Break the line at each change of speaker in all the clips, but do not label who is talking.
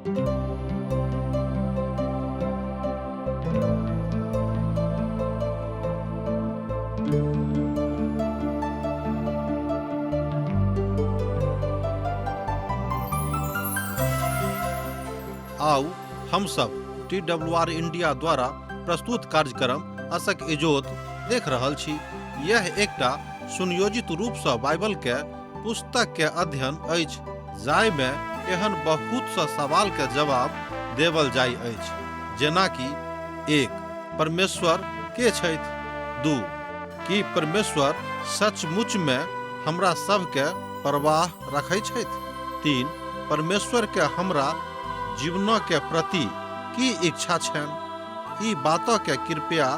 आउ हम सब टी डब्ल्यू आर इंडिया द्वारा प्रस्तुत कार्यक्रम असक इजोत देख रहल छी। यह एकटा सुनियोजित रूप सँ बाइबल के पुस्तक के अध्ययन अछि, जाहि में एहन बहुत स सवाल के जवाब देवल जाय अछि, जेना कि 1 परमेश्वर के छथि? 2 की परमेश्वर सचमुच में हमरा सब के परवाह रखै छथि? 3 परमेश्वर के हमरा जीवन के प्रति की इच्छा छनि? ई बात के कृपया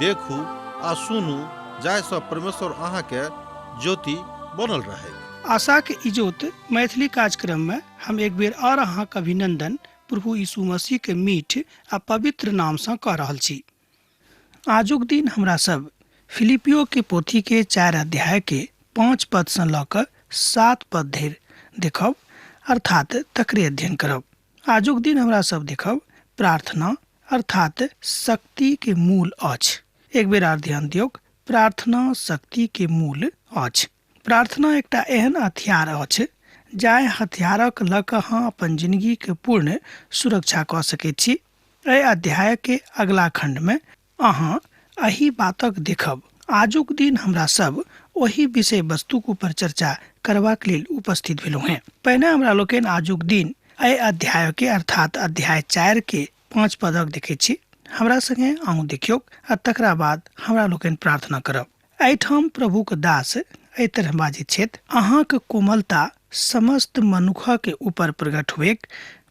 देखू आ सुनू, जाहि सँ परमेश्वर अहाँ के ज्योति बनल रहे।
आशा के इजोत मैथिली कार्यक्रम में हम एक बेर और अहाँ के अभिनंदन प्रभु यीशु मसीह के मीठ आ पवित्र नाम से कह रहल छी। आजुक दिन हमरा सब फिलिपियो के पोथी के 4 अध्याय के 5 पद से लऽ कऽ 7 पद धरि देखब, अर्थात तकरे अध्ययन करब। आजुक दिन हमरा सब देखब प्रार्थना अर्थात शक्ति के मूल अछि। एक बेर आर ध्यान दियौक, प्रार्थना शक्ति के मूल अछि। प्रार्थना एकटा एहन हथियार अछि जाहि हथियारक लऽ कऽ अहाँ अपन जिंदगी के पूर्ण सुरक्षा कऽ सकैत छी। एहि अध्याय के अगला खंड में अहाँ एहि बातक देखब। आजुक दिन हमरा सब ओहि विषय वस्तुक ऊपर चर्चा करबाक लेल उपस्थित भेलहुँ हेँ। पहिने हमरा लोकनि आजुक दिन एहि अध्याय के अर्थात अध्याय 4 के 5 पदक देखैत छी। हमरा संगे अहूँ देखियौक आ तकरा बाद हमरा लोकनि प्रार्थना करब। एहिठाम प्रभुक दास एहि तरह बाजैत छथि, अहाँक कोमलता समस्त मनुखक ऊपर प्रकट हुएक,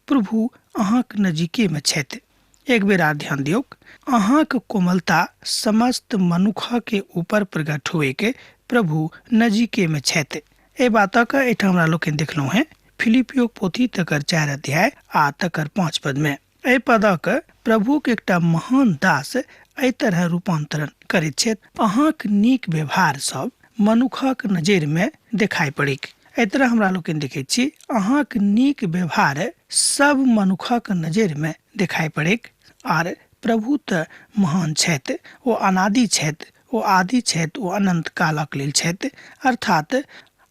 प्रभु अहाँक नजीके में छथि। एक बेर आर ध्यान दियौक, अहाँक कोमलता समस्त मनुखक ऊपर प्रकट हुएक, प्रभु नजीके में छथि। एहि बातक एहिठाम हमरा लोकनि देखलहुँ हेँ फिलिपियो पोथी तकर 4 अध्याय आ तकर 5 पद में। एहि पदक प्रभुक एकटा महान दास एहि तरह रूपांतरण करैत छथि, अहाँक नीक व्यवहार सब मनुखक नजरि में देखाइ पड़िक। एहि तरह हमरा लोकनि देखैत छी, अहाँक नीक व्यवहार सब मनुखक नजरि में देखाइ पड़िक। आर प्रभु तऽ महान छथि, ओ अनादि छथि, ओ आदि छथि, ओ अनंत कालक लेल छथि, अर्थात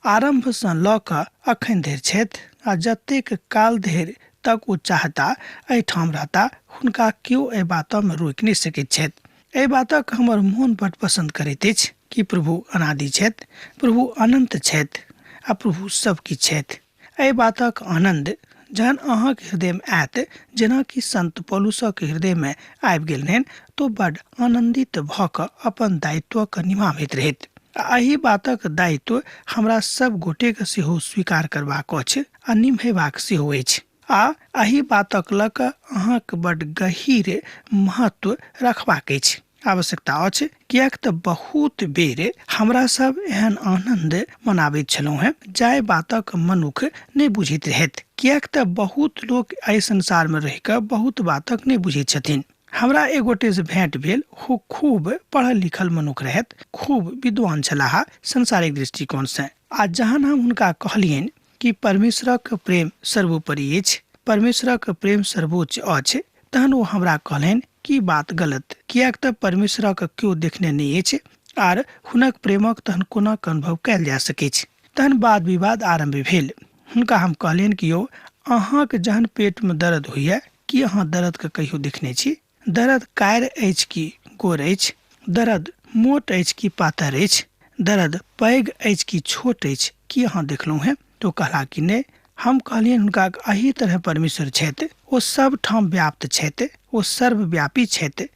आरंभ सँ लऽ कऽ अखन धरि छथि आ जतेक काल धरि तक ओ चाहता एहिठाम रहता, हुनका केओ एहि बातमे रोकि नहि सकैत छथि। एहि बातक हमर मोन बड पसंद करैत अछि कि प्रभु अनादि छथि, प्रभु अनंत छथि आ प्रभु सब किछु छथि। एहि बातक आनंद जहन अहाँक हृदयमे आयत, जेनाकि संत पौलुसक हृदयमे आबि गेल रहनि, तो बड आनंदित भऽ कऽ अपन दायित्वक निभाबैत रहैत। आ एहि बातक दायित्व हमरा सब गोटेके सेहो स्वीकार करबाक अछि आ निभेबाक सेहो अछि। आ एहि बातक लऽ कऽ अहाँक बड गहीर महत्व रखबाक अछि, आवश्यकता अछि, किएक तऽ बहुत बेर हमरा सब एहन आनंद मनाबैत छलहुँ हेँ जाहि बातक मनुख नहि बुझैत रहैत, किएक तऽ बहुत लोक एहि संसारमे रहि कऽ बहुत बातक नहि बुझैत छथिन। हमरा एक गोटे से भेंट भेल, ओ खूब पढ़ल लिखल मनुख रहैत, खूब विद्वान छलाह सांसारिक दृष्टिकोण से। आ जहन हम हुनका कहलियनि कि परमेश्वरक प्रेम सर्वोपरि अछि, परमेश्वरक प्रेम सर्वोच्च अछि, तहन ओ हमरा कहलनि कि बात गलत, किएक तऽ परमेश्वरक केओ देखने नहि अछि आर हुनक प्रेमक तहन कोना अनुभव कयल जा सकैछ। तहन वाद विवाद आरम्भ भेल। हुनका हम कहलियनि कि यौ, अहाँक जहन पेटमे दर्द होइए, की अहाँ दर्दके कहियो देखने छी? दर्द कार अछि कि गोर अछि? दर्द मोट अछि कि पातर अछि? दर्द पैघ अछि कि छोट अछि? की अहाँ देखलहुँ हेँ? तो कहला कि नहि। हम कहलियनि हुनका एहि तरह परमेश्वर छथि, ओ सब ठाम व्याप्त छथि, ओ सर्वव्यापी छथि,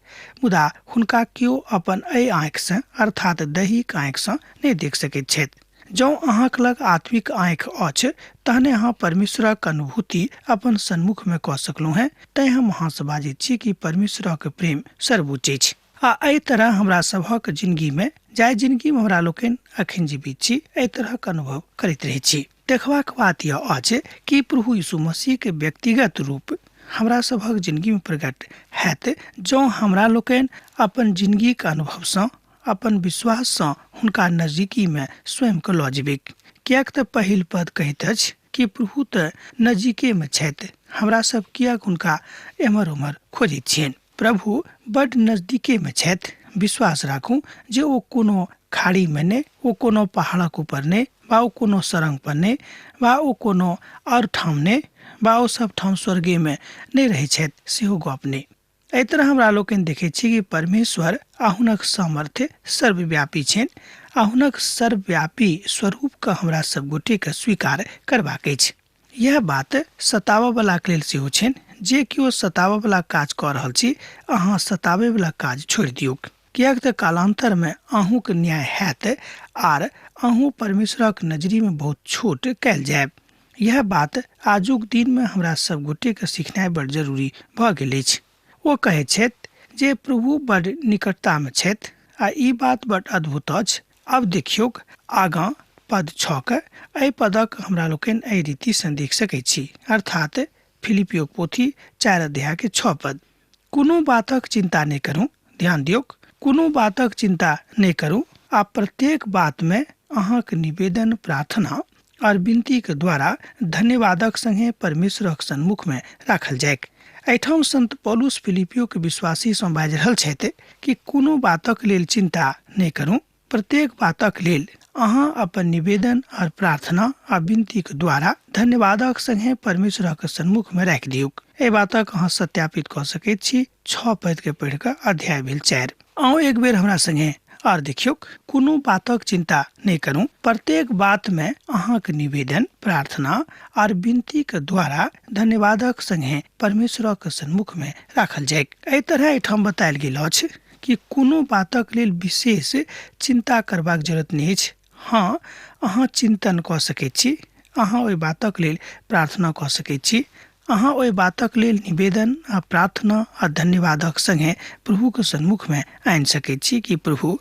मुदा हुनका केओ अपन एहि आँखिसँ अर्थात दैहिक आँखिसँ नहि देख सकैत छथि। जँ अहाँक लग आत्मिक आँखि अछि तहने अहाँ परमेश्वरक अनुभूति अपन सन्मुखमे कऽ सकलहुँ हेँ। तैँ हम अहाँसँ बाजैत छी कि परमेश्वरक प्रेम सर्वोच्च अछि। आ एहि तरह हमरा सभक जिंदगीमे, जाहि जिंदगीमे हमरा लोकनि अखन जीवित छी, एहि तरहक अनुभव करैत रहै छी। देखबाक बात यह अछि कि प्रभु यीशु मसीहके व्यक्तिगत रूप हमरा सभक जिंदगीमे प्रकट हैत जँ हमरा लोकनि अपन जिंदगीक अनुभवसँ, अपन विश्वाससँ हुनका नजदीकीमे स्वयंके लऽ जेबैक। किएक तऽ पहिल पद कहैत अछि कि प्रभु तऽ नजीकेमे छथि, हमरा सब किएक हुनका एम्हर ओम्हर खोजैत छियनि? प्रभु बड नजदीकेमे छथि। विश्वास राखू जे ओ कोनो खाड़ीमे नहि, ओ कोनो पहाड़क ऊपर नहि, वा ओ कोनो सरंग पर नहि, वा ओ कोनो आओर ठाम नहि, वा ओ सब ठाम स्वर्गेमे नहि रहै छथि, सेहो गप नहि। एहि तरह हमरा लोकनि देखै छी कि परमेश्वर आ हुनक सामर्थ्य सर्वव्यापी छनि आ हुनक सर्वव्यापी स्वरूपके हमरा सब गोटेके स्वीकार करबाक अछि। यह बात सताबयवलाके लेल सेहो छनि। जे केओ सताबयवला काज कऽ रहल छी, अहाँ सताबयवला काज छोड़ि दियौक, किएक तऽ कालान्तरमे अहूँके न्याय हैत आर अहूँ परमेश्वरक नजरिमे बहुत छोट कयल जायब। यह बात आजुक दिनमे हमरा सब गोटेके सिखनाइ बड़ जरूरी भऽ गेल अछि। ओ कहै छथि जे प्रभु बड़ निकटतामे छथि आ ई बात बड़ अद्भुत अछि। आब देखियौक आगाँ पद 6 के। एहि पदक हमरा लोकनि एहि रीतिसँ देख सकै छी, अर्थात फिलिपियोक पोथी 4 अध्याय के 6 पद। कोनो बातक चिंता नहि करू, ध्यान दियौक, कोनो बातक चिंता नहि करू आ प्रत्येक बातमे अहाँक निवेदन, प्रार्थना और विनती के द्वारा धन्यवादक संगे परमेश्वरक सन्मुख में राखल जाय। एहिठाम संत पौलुस फिलिपियो के विश्वासी सँ बाजि रहल छथि कि कोनो बातक लेल चिंता नहि करू, प्रत्येक बातक लेल अहाँ अपन निवेदन और प्रार्थना आ विनती के द्वारा धन्यवादक संगे परमेश्वरक सन्मुख में राखि दियौक। एहि बातक अहाँ सत्यापित कऽ सकैत छी 6 पद के पढ़ि कऽ, अध्याय भेल 4। अहूँ एक बेर हमरा संगे और देखियौक, कोनो बातक चिंता नहि करू, प्रत्येक बात में अहाँक निवेदन, प्रार्थना और विनती के द्वारा धन्यवादक संगे परमेश्वरक सन्मुख में राखल जाय। एहि तरह एहिठाम बतायल गेल अछि कि कोनो बातक लेल विशेष चिंता करबाक जरूरत नहि अछि। हाँ, अहाँ चिंतन कऽ सकैत छी, अहाँ ओहि बातक लेल प्रार्थना कऽ सकैत छी, अहाँ ओहि बातक लेल निवेदन आ प्रार्थना आ धन्यवादक संगे प्रभुके सन्मुखमे आनि सकैत छी कि प्रभु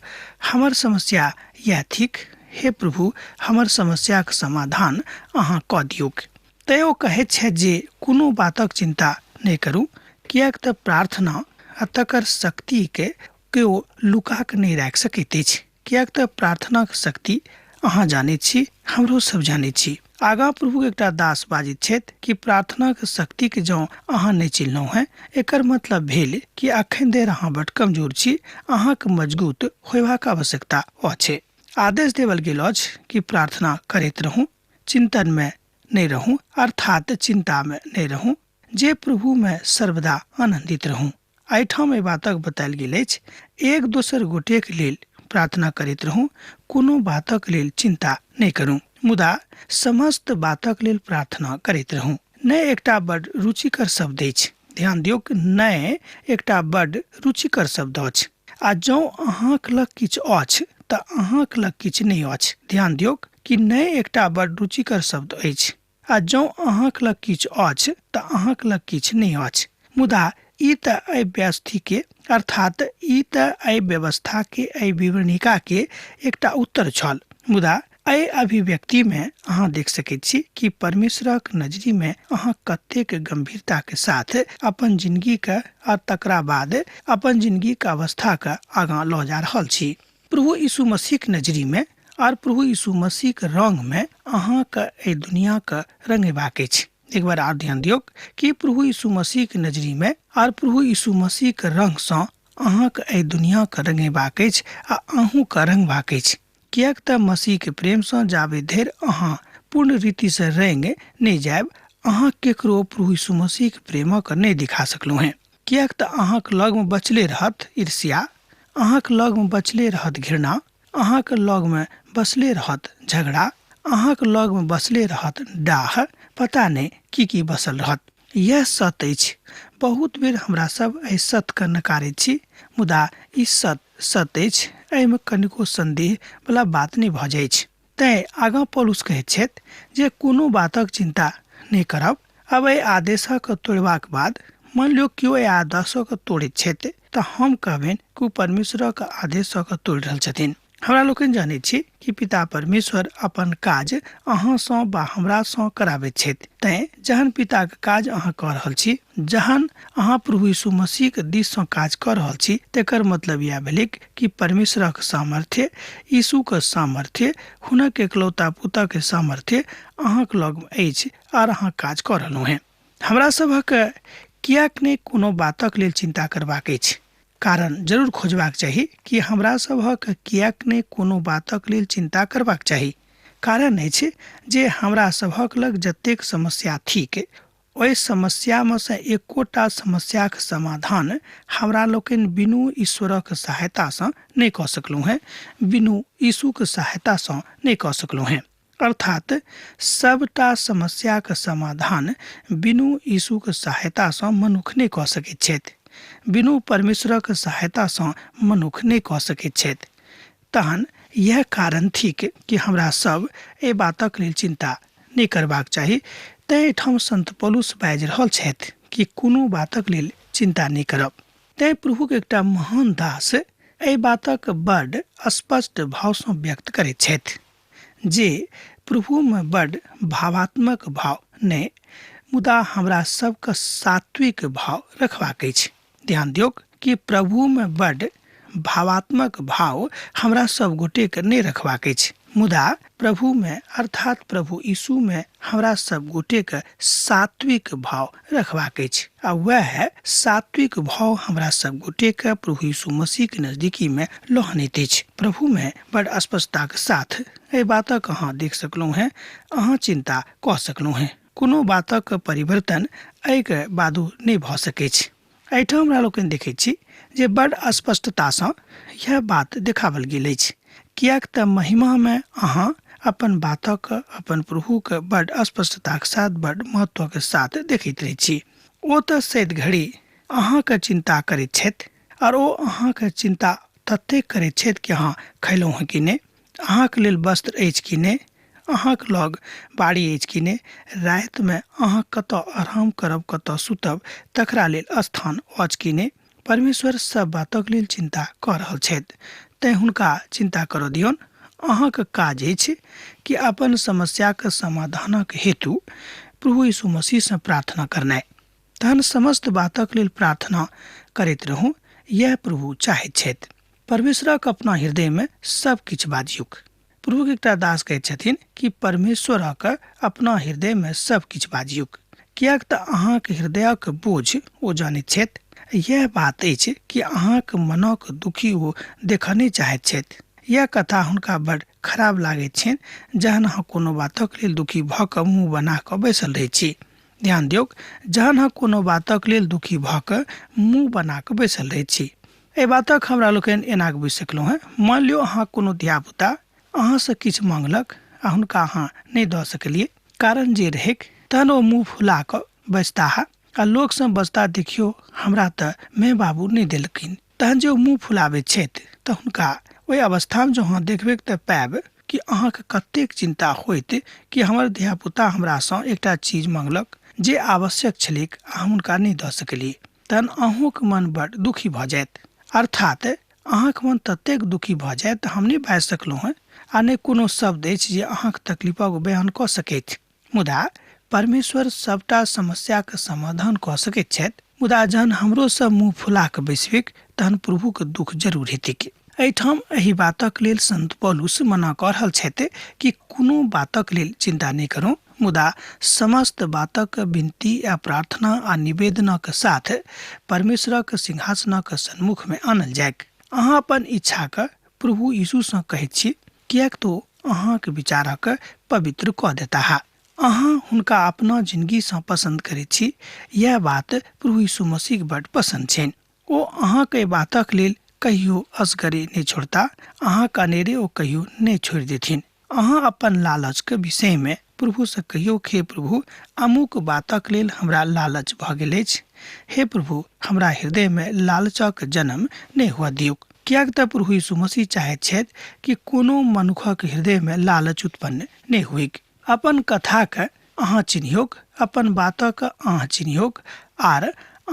हमर समस्या इएह थिक, हे प्रभु हमर समस्याक समाधान अहाँ कऽ दियौक। तैँ ओ कहैत छथि जे कोनो बातक चिंता नहि करू, किएक तऽ प्रार्थना आ तकर शक्तिके केओ लुका कऽ नहि राखि सकैत अछि, किएक तऽ प्रार्थनाक शक्ति अहाँ जानैत छी, हमरो सब जानैत छी। आगाँ प्रभुक एकटा दास बाजैत छथि कि प्रार्थनाक शक्तिके जँ अहाँ नहि चिन्हलहुँ हेँ, एकर मतलब भेल कि अखन धरि अहाँ बड कमजोर छी, अहाँके मजगूत होयबाक आवश्यकता अछि। आदेश देवल गेल अछि कि प्रार्थना करैत रहू, चिंतनमे नहि रहू, अर्थात चिंतामे नहि रहू, जे प्रभुमे सर्वदा आनन्दित रहू। एहिठाम एहि बातक बतायल गेल अछि, एक दोसर गोटेक लेल प्रार्थना करैत रहू, कोनो बातक लेल चिंता नहि करू, मुदा समस्त बातक लेल प्रार्थना करैत रहू। नहि एकटा बड रुचिकर शब्द अछि, ध्यान दियौक, नहि एकटा बड रुचिकर शब्द अछि। आ जँ अहाँक लग किछु अछि तऽ अहाँक लग किछु नहि अछि। ध्यान दियौक कि नहि एकटा बड रुचिकर शब्द अछि। आ जँ अहाँक लग किछु अछि तऽ अहाँक लग किछु नहि अछि। मुदा ई तऽ एहि व्यवस्थिके, अर्थात ई तऽ एहि व्यवस्थाके, एहि विवरणिकाके एकटा उत्तर छल। मुदा एहि अभिव्यक्तिमे अहाँ देख सकैत छी कि परमेश्वरक नजरिमे अहाँ कतेक गंभीरताके साथ अपन जिंदगीके आ तकरा बाद अपन जिंदगीके अवस्थाके आगाँ लऽ जा रहल छी। प्रभु यीशु मसीहक नजरिमे और प्रभु यीशु मसीहक रंगमे अहाँके एहि दुनियाके रंगेबाक अछि। एक बार आर ध्यान दियौक कि प्रभु यीशु मसीहक नजरिमे और प्रभु यीशु मसीहक रंगसँ अहाँके एहि दुनियाके रंगेबाक अछि आ अहूँके रंगबाक अछि। किएक तऽ मसीहके प्रेमसँ जाबे धरि अहाँ पूर्ण रीतिसँ रंग नहि जायब, अहाँ केकरो प्रभु यीशु मसीहक प्रेमक नहि दिखा सकलहुँ हेँ। किएक तऽ अहाँक लगमे बचले रहत ईर्ष्या, अहाँक लगमे बचले रहत घृणा, अहाँक लगमे बसले रहत झगड़ा, अहाँक लगमे बसले रहत डाह, पता नहि की की बसल रहत। यह सत्य अछि। बहुत बेर हमरा सब एहि सत्यके नकारैत छी, मुदा ई सत्य सत्य अछि, एहिमे कनिको संदेह वला बात नहि भऽ जाइछ। तैँ आगाँ पौलुस कहैत छथि जे कोनो बातक चिंता नहि करब। अब एहि आदेशक तोड़बाक बाद मान लियौ केओ एहि आदेशक तोड़ैत छथि तऽ हम कहबनि कि ओ परमेश्वरक आदेशक तोड़ि रहल छथिन। हमरा लोकनि जानैत छी कि पिता परमेश्वर अपन काज अहाँसँ वा हमरासँ कराबैत छथि। तैँ जहन पिताक काज अहाँ कऽ रहल छी, जहन अहाँ प्रभु यीशु मसीहक दिससँ काज कऽ रहल छी, तकर मतलब इएह भेलैक कि परमेश्वरक सामर्थ्य, यीशुक सामर्थ्य, हुनक एकलौता पुतक सामर्थ्य अहाँक लग अछि आर अहाँ काज कऽ रहलहुँ हेँ। हमरा सभक किएक नहि कोनो बातक लेल चिन्ता करबाक अछि? कारण जरूर खोजबाक चाही कि हमरा सभक किएक नहि कोनो बातक लेल चिन्ता करबाक चाही। कारण अछि जे हमरा सभक लग जतेक समस्या थिक, ओहि समस्यामे सँ एकोटा समस्याक समाधान हमरा लोकनि बिनु ईश्वरक सहायतासँ नहि कऽ सकलहुँ हेँ, बिनु यीशुक सहायतासँ नहि कऽ सकलहुँ हेँ। अर्थात सबटा समस्याक समाधान बिनु यीशुक सहायतासँ मनुख नहि कऽ सकैत छथि, बिनु परमेश्वरक सहायतासँ मनुख नहि कऽ सकैत छथि। तहन यह कारण थिक कि हमरा सब एहि बातक लेल चिन्ता नहि करबाक चाही। तेँ एहिठाम संत पौलुस बाजि रहल छथि कि कोनो बातक लेल चिन्ता नहि करब। तेँ प्रभुक एकटा महान दास एहि बातक बड स्पष्ट भावसँ व्यक्त करैत छथि जे प्रभुमे बड भावात्मक भाव नहि, मुदा हमरा सबके सात्विक भाव रखबाक अछि। ध्यान दियौक कि प्रभुमे बड भावात्मक भाव हमरा सब गोटेके नहि रखबाक अछि, मुदा प्रभुमे अर्थात प्रभु यीशुमे हमरा सब गोटेके सात्विक भाव रखबाक अछि। आ वएह सात्विक भाव हमरा सब गोटेके प्रभु यीशु मसीहके नजदीकीमे लऽ अनैत अछि। प्रभुमे बड स्पष्टताक साथ एहि बातक अहाँ देख सकलहुँ हेँ, अहाँ चिन्ता कऽ सकलहुँ हेँ। कोनो बातक परिवर्तन एहिके बादो नहि भऽ सकैछ। एहिठाम हमरा लोकनि देखैत छी जे बड स्पष्टतासँ यह बात देखाओल गेल अछि, किएक तऽ महिमामे अहाँ अपन बातक अपन प्रभुके बड स्पष्टताक साथ बड महत्वक साथ देखैत रहै छी। ओ तऽ सैद घड़ी अहाँके चिन्ता करैत छथि, आओर ओ अहाँके चिन्ता ततेक करैत छथि कि अहाँ खयलहुँ हँ कि नहि, अहाँके लेल वस्त्र अछि कि नहि, अहाँके लग बाड़ी अछि कि नहि, रातिमे अहाँ कतऽ आराम करब, कतऽ सुतब, तकरा लेल स्थान अछि कि नहि। परमेश्वर सब बातक लेल चिन्ता कऽ रहल छथि, तेँ हुनका चिन्ता करऽ दियौन। अहाँके काज अछि कि अपन समस्याक समाधानक हेतु प्रभु यीशु मसीहसँ प्रार्थना करनाइ। तहन समस्त बातक लेल प्रार्थना करैत रहू, यैह प्रभु चाहैत छथि। परमेश्वरक अपना हृदयमे सब किछु बाजियौक। प्रभुक एकटा दास कहैत छथिन कि परमेश्वरक अपना हृदयमे सब किछु बाजियौक, किएक तऽ अहाँक हृदयक बोझ ओ जानैत छथि। यैह बात अछि कि अहाँक मनक दुखी ओ देखऽ नहि चाहैत छथि। यैह कथा हुनका बड खराब लागैत छनि जहन अहाँ कोनो बातक लेल दुखी भऽ कऽ मुँह बना कऽ बैसल रहैत छी। ध्यान दियौक, जहन अहाँ कोनो बातक लेल दुखी भऽ कऽ मुँह बना कऽ बैसल रहैत छी। एहि बातक हमरा लोकनि एना कऽ बुझि सकलहुँ हेँ। मानि लियौ अहाँ कोनो धियापुता अहाँसँ किछु मांगलक आ हुनका अहाँ नहि दऽ सकलियै, कारण जे रहैक, तहन ओ मुँह फुला कऽ बजताह आ लोकसँ बजता, देखियौ हमरा तऽ माय बाबू नहि देलखिन। तहन जे ओ मुँह फुलाबैत छथि तऽ हुनका ओहि अवस्थामे जँ अहाँ देखबैक तऽ पायब कि अहाँके कतेक चिन्ता होइत कि हमर धियापुता हमरासँ एकटा चीज मांगलक जे आवश्यक छलैक आ हम हुनका नहि दऽ सकलियै। तहन अहूँक मन बड दुखी भऽ जायत। अर्थात अहाँक मन ततेक दुखी भऽ जायत हम नहि बाजि सकलहुँ हेँ आ नहि कोनो शब्द अछि जे अहाँक तकलीफक बयान कऽ सकैत। मुदा परमेश्वर सबटा समस्याक समाधान कऽ सकैत छथि, मुदा जहन हमरो सब मुँह फुला कऽ बैसबैक तहन प्रभुके दुख जरूर हेतैक। एहिठाम एहि बातक लेल संत पौलुस मना कऽ रहल छथि कि कोनो बातक लेल चिन्ता नहि करू, मुदा समस्त बातक विनती आ प्रार्थना आ निवेदनक साथ परमेश्वरक सिंहासनक सन्मुखमे आनल जाइक। अहाँ अपन इच्छाक प्रभु यीशुसँ कहैत छी, किएक तो अहाँक विचारक पवित्र कऽ देताह। अहाँ हुनका अपना जिनगीसँ पसन्द करैत छी, यैह बात प्रभु यीशु मसीहक बड पसन्द छनि। ओ अहाँक एहि बातक लेल कहियो असगरे नहि छोड़ता, अहाँक अनेरे ओ कहियो नहि छोड़ि देथिन। अहाँ अपन लालचक विषयमे प्रभुसँ कहियौ, हे प्रभु, अमुक बातक लेल हमरा लालच भऽ गेल अछि। हे प्रभु, हमरा हृदयमे लालचक जन्म नहि हुअ दियौक। किएक तऽ प्रभु यीशु मसीह चाहैत छथि कि कोनो मनुखक हृदयमे लालच उत्पन्न नहि होइक। अपन कथाके अहाँ चिन्हियौक, अपन बातक अहाँ चिन्हियौक, आर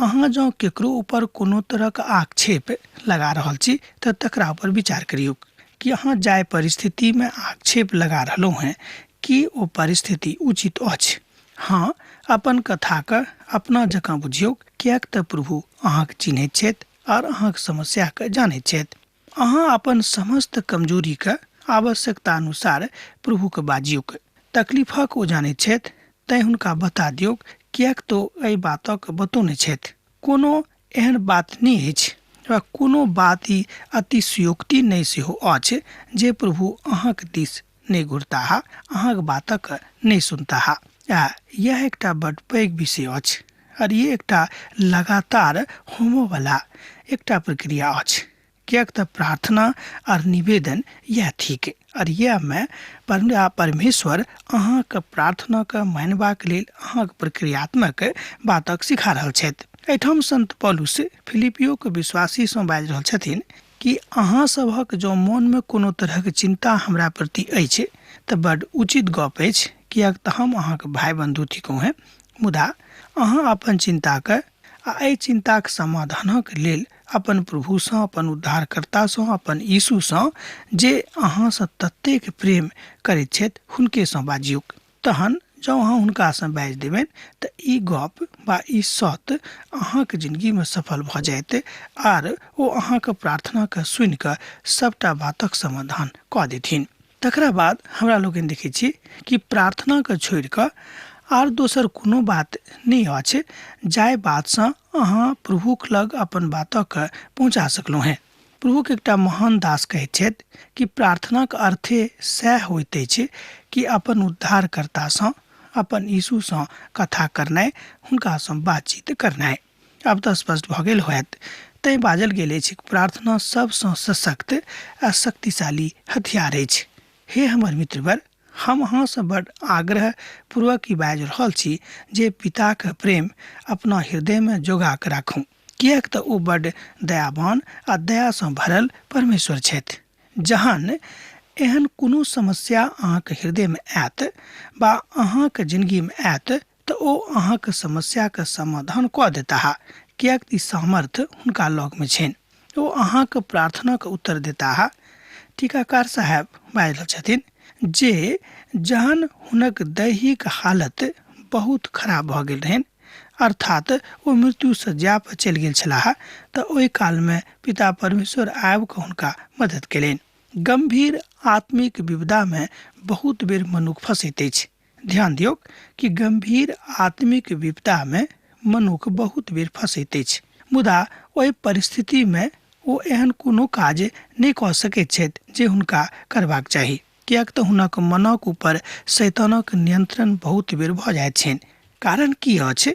अहाँ जँ केकरो ऊपर कोनो तरहक आक्षेप लगा रहल छी तऽ तकरा ऊपर विचार करियौक कि अहाँ जाहि परिस्थितिमे आक्षेप लगा रहलहुँ हेँ की ओ परिस्थिति उचित अछि। हँ, अपन कथाके अपना जकाँ बुझियौक, किएक तऽ प्रभु अहाँके चिन्हैत छथि आर अहाँक समस्याके जानैत छथि। अहाँ अपन समस्त कमजोरीके आवश्यकता अनुसार प्रभुके बाजियौक। तकलीफक ओ जानैत छथि, तैँ हुनका बता दियौक किएक तऽ एहि बातक बतौने छथि। कोनो एहन बात नहि अछि वा कोनो बात ई अतिशयोक्ति नहि सेहो अछि जे प्रभु अहाँक दिस नहि घुरताह, अहाँक बातक नहि सुनताह। आ इएह एकटा बड पैघ विषय अछि आओर ई एकटा लगातार होमऽवला एकटा प्रक्रिया अछि, किएक तऽ प्रार्थना आओर निवेदन इएह थिक। आओर इएहमे परमेश्वर अहाँक प्रार्थनाके मानबाक लेल अहाँक प्रक्रियात्मक बातक सिखा रहल छथि। एहिठाम संत पौलुस फिलिपियोके विश्वासीसँ बाजि रहल छथिन कि अहाँ सभक जँ मोनमे कोनो तरहक चिन्ता हमरा प्रति अछि तऽ बड उचित गप अछि, किएक तऽ हम अहाँके भाय बन्धु थिकहुँ हेँ। मुदा अहाँ अपन चिन्ताके आ एहि चिन्ताक समाधानक लेल अपन प्रभुसँ, अपन उद्धारकर्तासँ, अपन यीशुसँ जे अहाँसँ ततेक प्रेम करैत छथि हुनकेसँ बाजियौक। तहन जँ अहाँ हुनकासँ बाजि देबनि तऽ ई गप वा ई सत्य अहाँके जिनगीमे सफल भऽ जायत आर ओ अहाँके प्रार्थनाके सुनिकऽ सभटा बातक समाधान कऽ देथिन। तकरा बाद हमरा लोकनि देखै छी कि प्रार्थनाके छोड़िकऽ आर दोसर कोनो बात नहि अछि जाहि बातसँ अहाँ प्रभुक लग अपन बातके पहुँचा सकलहुँ हेँ। प्रभुक एकटा महान दास कहैत छथि कि प्रार्थनाक अर्थे सएह होइत अछि कि अपन उद्धारकर्तासँ, अपन यीशुसँ कथा करनाइ, हुनकासँ बातचीत करनाइ। आब तऽ स्पष्ट भऽ गेल होयत, तैँ बाजल गेल अछि प्रार्थना सभसँ सशक्त आ शक्तिशाली हथियार अछि। हे हमर मित्रवर, हम अहाँसँ बड आग्रह पूर्वक ई बाजि रहल छी जे पिताक प्रेम अपना हृदयमे जोगा कऽ राखू, किएक तऽ ओ बड दयावान आ दयासँ भरल परमेश्वर छथि। जहन एहन कोनो समस्या अहाँके हृदयमे आयत वा अहाँके जिनगीमे आयत तऽ ओ अहाँके समस्याके समाधान कऽ देताह, किएक तऽ ई सामर्थ्य हुनका लगमे छनि। ओ अहाँके प्रार्थनाके उत्तर देताह। टीकाकार साहेब बाजि रहल छथिन जे जहन हुनक दैहिक हालत बहुत खराब भऽ गेल रहनि, अर्थात ओ मृत्यु शय्या पर चलि गेल छलाह, तऽ ओहि कालमे पिता परमेश्वर आबि कऽ हुनका मदद केलनि। गम्भीर आत्मिक विपदामे बहुत बेर मनुख फँसैत अछि। ध्यान दियौक कि गम्भीर आत्मिक विपदामे मनुख बहुत बेर फँसैत अछि, मुदा ओहि परिस्थितिमे ओ एहन कोनो काज नहि कऽ सकैत छथि जे हुनका करबाक चाही, किएक तऽ हुनक मनक ऊपर शैतानक नियंत्रण बहुत बेर भऽ जाइत छनि। कारण की अछि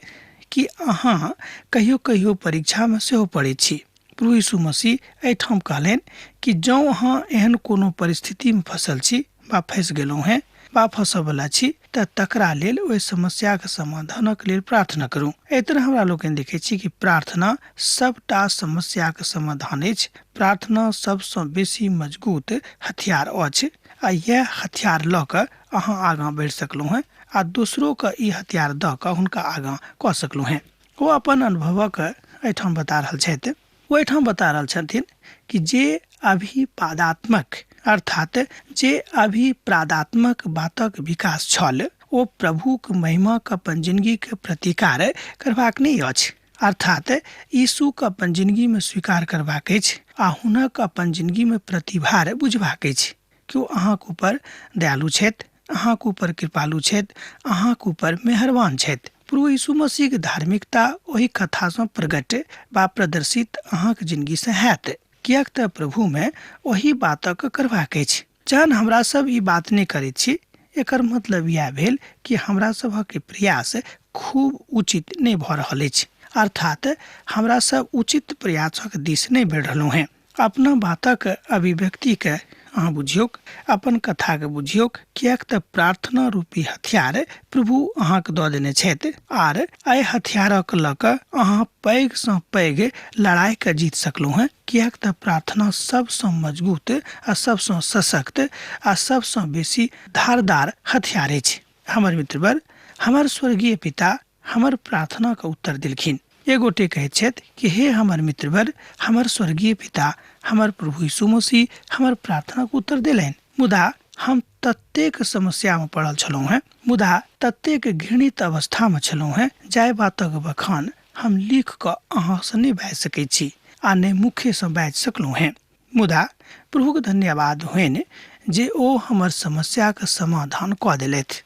कि अहाँ कहियो कहियो परीक्षामे सेहो पड़ैत छी। प्रभु यीशु मसीह एहिठाम कहलनि कि जँ अहाँ एहन कोनो परिस्थितिमे फँसल छी वा फँसि गेलहुँ हेँ वा फँसऽवला छी तऽ तकरा लेल ओहि समस्याक समाधानक लेल प्रार्थना करू। एहि तरह हमरा लोकनि देखै छी कि प्रार्थना सबटा समस्याक समाधान अछि। प्रार्थना सबसँ बेसी मजगूत हथियार अछि आ इएह हथियार लऽ कऽ अहाँ आगाँ बढ़ि सकलहुँ हेँ आ दोसरोके ई हथियार दऽ कऽ हुनका आगाँ कऽ सकलहुँ हेँ। ओ अपन अनुभवक एहिठाम बता रहल छथि। ओ एहिठाम बता रहल छथिन कि जे अभिपादात्मक अर्थात जे अभिप्रादात्मक बातक विकास छल ओ प्रभुक महिमाक अपन जिनगीके प्रतिकार करबाक नहि अछि, अर्थात यीशुक अपन जिनगीमे स्वीकार करबाक अछि आ हुनक अपन जिनगीमे प्रतिभार बुझबाक अछि कि ओ अहाँक ऊपर दयालु छथि, अहाँक ऊपर कृपालु छथि, अहाँक ऊपर मेहरबान छथि। प्रभु यीशु मसीहक धार्मिकता ओहि कथासँ प्रकट वा प्रदर्शित अहाँक जिनगीसँ हैत, किएक तऽ प्रभुमे ओहि बातक करबाक अछि। जहन हमरा सब ई बात नहि करैत छी, एकर मतलब इएह भेल कि हमरा सभक प्रयास खूब उचित नहि भऽ रहल अछि, अर्थात हमरा सब उचित प्रयासक दिस नहि बढ़ि रहलहुँ हेँ। अपना बातक अभिव्यक्तिके अहाँ बुझियौक, अपन कथाके बुझियौक, किएक तऽ प्रार्थना रूपी हथियार प्रभु अहाँके दऽ देने छथि आर एहि हथियारक लऽ कऽ अहाँ पैघसँ पैघ लड़ाइके जीत सकलहुँ हेँ, किएक तऽ प्रार्थना सबसँ मजबूत आ सबसँ सशक्त आ सबसँ बेसी धारदार हथियार अछि। हमर मित्रवर, हमर स्वर्गीय पिता हमर प्रार्थनाके उत्तर देलखिन। एक गोटे कहैत छथि कि हे हमर मित्रवर, हमर स्वर्गीय पिता हमर प्रभु यीशु मसीह हमर प्रार्थनाके उत्तर देलनि, मुदा हम ततेक समस्यामे पड़ल छलहुँ हेँ, मुदा ततेक घृणित अवस्थामे छलहुँ हेँ, जाहि बातक बखान हम लिख कऽ अहाँसँ नहि बाजि सकैत छी आ नहि मुखेसँ बाजि सकलहुँ हेँ। मुदा प्रभुक धन्यवाद होइन जे ओ हमर समस्याके समाधान कऽ देलथि।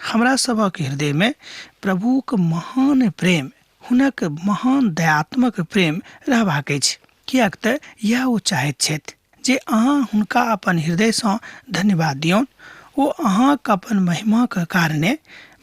हमरा सभक हृदयमे प्रभुक महान प्रेम, हुनक महान दयात्मक प्रेम रहबाक अछि, किएक तऽ इएह ओ चाहैत छथि जे अहाँ हुनका अपन हृदयसँ धन्यवाद दियौन। ओ अहाँक अपन महिमाक कारणे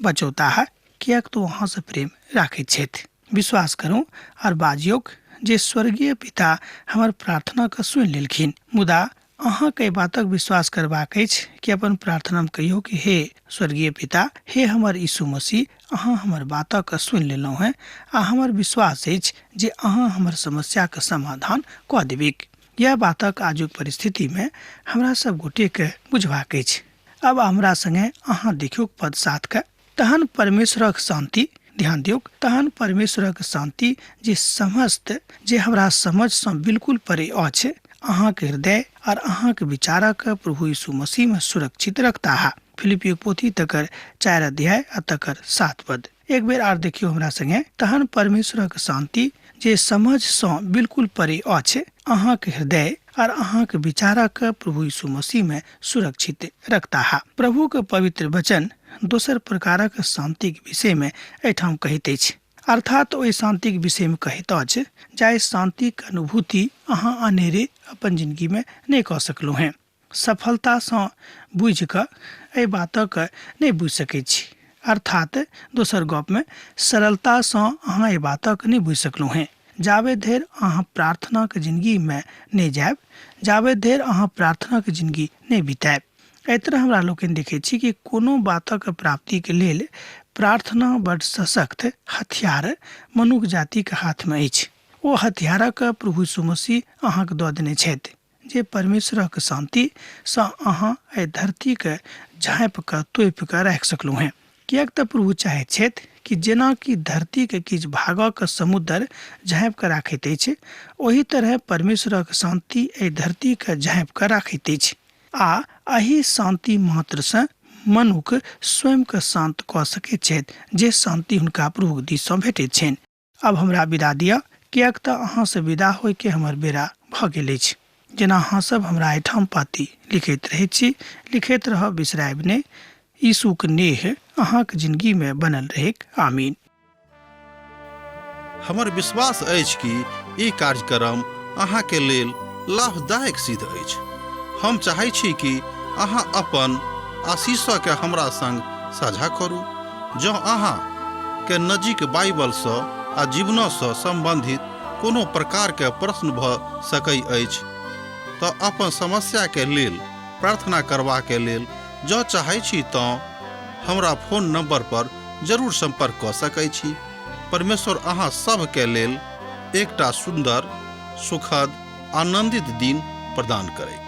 बचौताह, किएक तऽ ओ अहाँसँ प्रेम राखैत छथि। विश्वास करू आर बाजियौक जे स्वर्गीय पिता हमर प्रार्थनाके सुनि लेलखिन। मुदा अहाँके एहि बातक विश्वास करबाक अछि कि अपन प्रार्थनामे कहियौ कि हे स्वर्गीय पिता, हे हमर यीशु मसीह, अहाँ हमर बातक सुनि लेलहुँ हेँ आ हमर विश्वास अछि जे अहाँ हमर समस्याके समाधान कऽ देबैक। इएह बातक आजुक परिस्थितिमे हमरा सब गोटेके बुझबाक अछि। आब हमरा संगे अहाँ देखियौक पद 7 के। तहन परमेश्वरक शान्ति, ध्यान दियौक, तहन परमेश्वरक शान्ति जे समस्त जे हमरा समझ सँ बिल्कुल परे अछि, अहाँक हृदय और अहाँक विचारक प्रभु यीशु मसीह में सुरक्षित रखताह। फिलिपियो पोथी तकर 4 अध्याय आ तकर 7 पद। एक बेर आर देखियौ हमरा संगे। तहन परमेश्वरक शान्ति जे समझ सँ बिल्कुल परे अछि, अहाँक हृदय और अहाँक विचारक प्रभु यीशु मसीह में सुरक्षित रखताह। प्रभुक पवित्र वचन दोसर प्रकारक शान्तिक विषयमे एहिठाम कहैत अछि, अर्थात ओहि शान्तिक विषयमे कहैत अछि जाहि शान्तिक अनुभूति अहाँ अनेरे अपन जिनगीमे नहि कऽ सकलहुँ हेँ। सफलतासँ बुझि कऽ एहि बातक नहि बुझि सकैत छी, अर्थात दोसर गपमे सरलतासँ अहाँ एहि बातक नहि बुझि सकलहुँ हेँ जाबे धरि अहाँ प्रार्थनाक जिनगीमे नहि जायब, जाबे धरि अहाँ प्रार्थनाक जिनगी नहि बितायब। एहि तरह हमरा लोकनि देखै छी कि कोनो बातक प्राप्तिके लेल प्रार्थना बड सशक्त हथियार मनुख जातिके हाथमे अछि। ओ हथियारक प्रभु यीशु मसीह अहाँके दऽ देने छथि जे परमेश्वरक शान्तिसँ अहाँ एहि धरतीके झाँपि कऽ तोपि कऽ राखि सकलहुँ हेँ। किएक तऽ प्रभु चाहैत छथि कि जेना कि धरतीके किछु भागक समुद्र झाँपि कऽ राखैत अछि, ओही तरहे परमेश्वरक शान्ति एहि धरतीके झाँपि कऽ राखैत अछि। आ एहि शान्ति मात्रसँ मनुख स्वयंके शान्त कऽ सकैत छथि, जे शान्ति हुनका प्रभुक दिससँ भेटैत छनि। आब हमरा विदा दिअ, किएक तऽ अहाँसँ विदा होइके हमर बेरा भऽ गेल अछि। जेना अहाँ सब हमरा एहिठाम पाती लिखैत रहैत छी, लिखैत रहब, बिसरायब नहि। यीशुक नेह अहाँक जिनगीमे बनल रहैक। आमीन।
हमर विश्वास अछि कि ई कार्यक्रम अहाँके लेल लाभदायक सिद्ध अछि। हम चाहै छी कि अहाँ अपन आशीषके हमरा संग साझा करू। जँ अहाँ के नजीक बाइबलसँ आ जीवनसँ सम्बन्धित कोनो प्रकारके प्रश्न भऽ सकै अछि तऽ अपन समस्याके लेल प्रार्थना करबाके लेल जँ चाहै छी तँ हमरा फोन नंबर पर जरूर संपर्क कऽ सकै छी। परमेश्वर अहाँ सभके लेल एकटा सुन्दर, सुखद, आनंदित दिन प्रदान करैत।